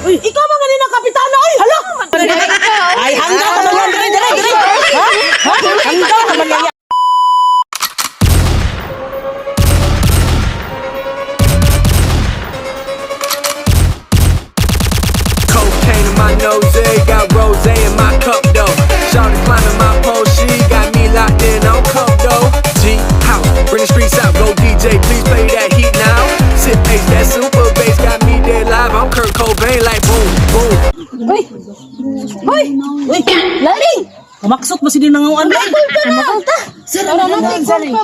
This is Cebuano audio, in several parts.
Uy, ikaw man nina kapitana oy. Hala. Ay, hanggaw ka man yan dire dire dire. Ha? Ha? Hanggaw ka man yan. Cocaine in my nose, got rose in my cup though. Shawty climbing my pole, she got me locked in on coke though. G house, bring the streets out, go DJ, please play that heat now. Sip ace, that super bass got me dead live. I'm Kurt Cobain, like boom, boom. Uy. Uy. Uy. Laling! Umaksot mo si dinanguan ba? Magulta! Sir,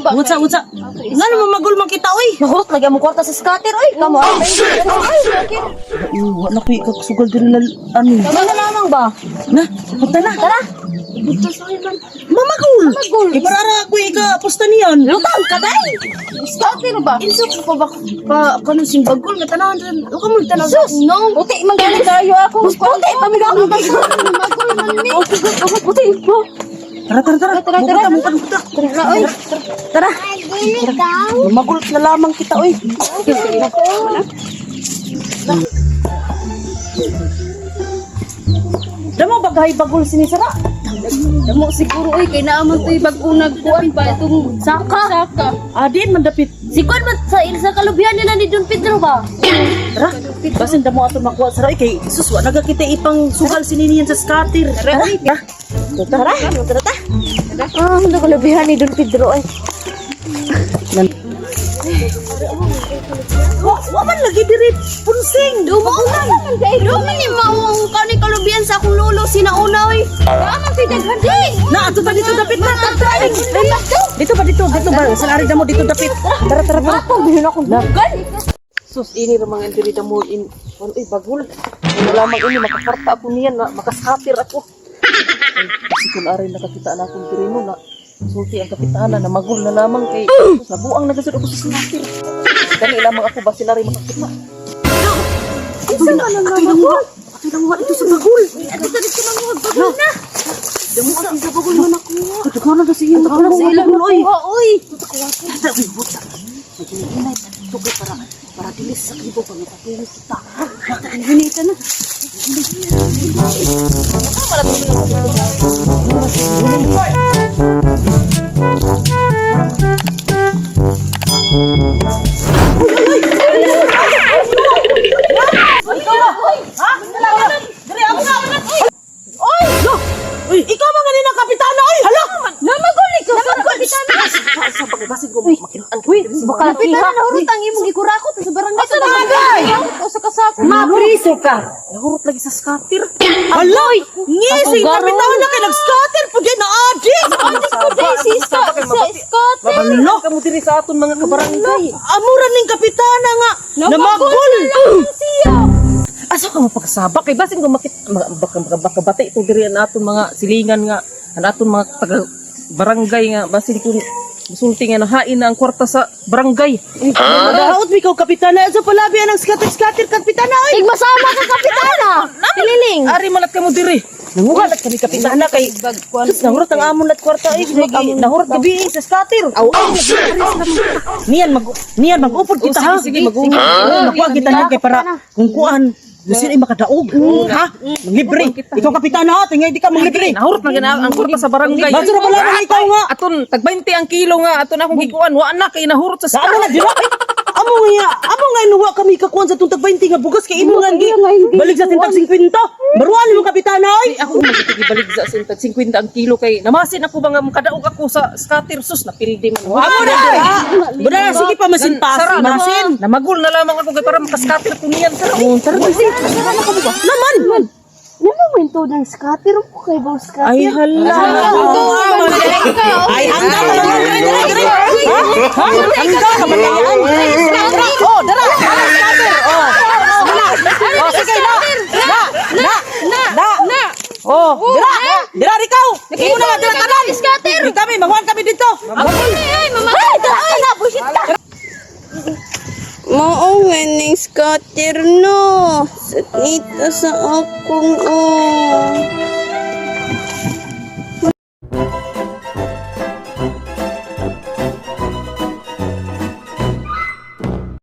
What's up, what's up? Nga naman magul man kita, oy. Nahurot lagi ang kwarta sa scatter oy. Kamo ay. Wa na ko ikaksugal diri na ano. Tama na lamang ba? Na, punta na. Tara. Mamagul. Mamagul. Eh, para ara ko ikapusta niyan. Lutang ka day. Scatter ba? Insa ko pa ba pa kanang simbagol nga tanawan rin. Uka mo tanaw. Sus! No. Puti man gani kayo ako. Mas puti pa mi ako. Magol man mi. Puti mo. Tara, tara, tara. Tara, tara. Mupunta, mupunta. Tara oy. Tara. Mamagul na lamang kita, oy. Damo bagay bagul sinisara. Damo siguro oy kay naa man toy bag-o nagkuan pa itong Saka. saka. Adin man dapit. Si Kwan man sa ilsa kalubihan nila ni Don Pedro ba? Tara, basin damo ato makuha sara oy kay sus wa naga kita ipang sugal sininiyan sa scatter. Tara, oy. Tara. Tara. Tara ta. Ah, ang kalubihan ni Don Pedro ay. Wa wa man lagi diri punsing. Dumo man kay dumo ni maong kani kalubian sa akong lolo sinauna oy. Naa man toy daghan di. Na ato ta dito dapit na tara. Dito ba dito dito ba sa ari damo dito dapit. Tara tara tara. Ako bihin akong bugal. Sus, ini ra mga diri damo in ano ay bagul. Ano lamang ini makaparta ako niyan na makaskater ako. Ay, si kun aray nakakita na akong diri no na sulti ang kapitana na magul na lamang kay sus, nabuang nagasud ako sa skater. Dali lamang ako basin aray makakita. Atoy nanguha. Atoy nanguha dito sa bagul. Ato ta dito nang bagol na. Damo sa bagul man ako. Kadaghan na sa iyang Sa ilang bagul oy. nakuha oy. Tara, uy, buta. Naghihinay pa dito kay para para dilis sa kibo pa mapatuloy kita. Hinay ka na. Oy! Lo! Uy, ikaw man ganina kapitana oy. Hala! Namagol ikaw sa kapitana. Sa pagbasin ko makitaan. Uy, baka Kapitana nahurot ang imong gikurakot sa barangay. Asa na sa kasako. Mapriso ka. Nahurot lagi sa skater. Hala! Ngising Kasugaron. kapitana kay nag-scatter pud na adi. Day si Scott, sa Scott. Hala! Kamo diri sa aton mga kabarangay. Amura ning kapitana nga namagol. Siya. Asa ka mo pagsabak kay basin ko makit baka baka, baka bati ito diri ang aton mga silingan nga ang aton mga taga barangay nga basin ko musulti nga nahain na ang kwarta sa barangay. Daot mi ikaw kapitana sa palabi ang scatter-scatter kapitana oy. Tigmasama ka kapitana. Pililing. Ari malat kamo diri. Nanguha lat kami kapitana kay Sus, nahurot ang amon lat kwarta ay nahurot gabi eh, sa scatter. Aw, aw, Niyan mag niyan mag-upod kita Oh, ha. sige, sige, mag-upod. Makuha kita niyan kay para kung kuan gusto ay makadaog. Ha? Manglibre. Ikaw kapitana ha, tingay di ka manglibre. Nahurot na gina ang kwarta sa barangay. Baso ra pala na ikaw nga. Aton tag 20 ang kilo nga aton akong gikuan wa na kay nahurot sa Sa amo scatter. na dira. Amo nga, amo nga nuwa kami kakuan sa tuntag 20 nga bugas kay imo nga gi. Balik sa tintag 50. Maruan mo kapitana oy. Ako magigibalik sa tag 50 ang kilo kay namasin ako ba nga makadaog ako sa scatter sus napildi man. Amo na dira. Buda sige pa masin pas, Sara, masin. Namagul na lamang ako kay para makaskater ko niyan. Sara. Oh, tara tara. Naman. Ano mo ito ng scatter ko kay ba scatter? Ay hala. Ay hanggaw ka man diri diri diri. Ha? Ha? Hanggaw ka man yan. Oh, dara. Dara scatter. Oh. Wala. Oh, sige na. Na. Na. Na. Na. Oh, dira. Dira ikaw. Imo na dira tanan. Scatter. Kami manguan kami dito. Ay, mamatay Ay, tara na, bullshit ka. Mao ning scatter no. Sakita sa akong oh.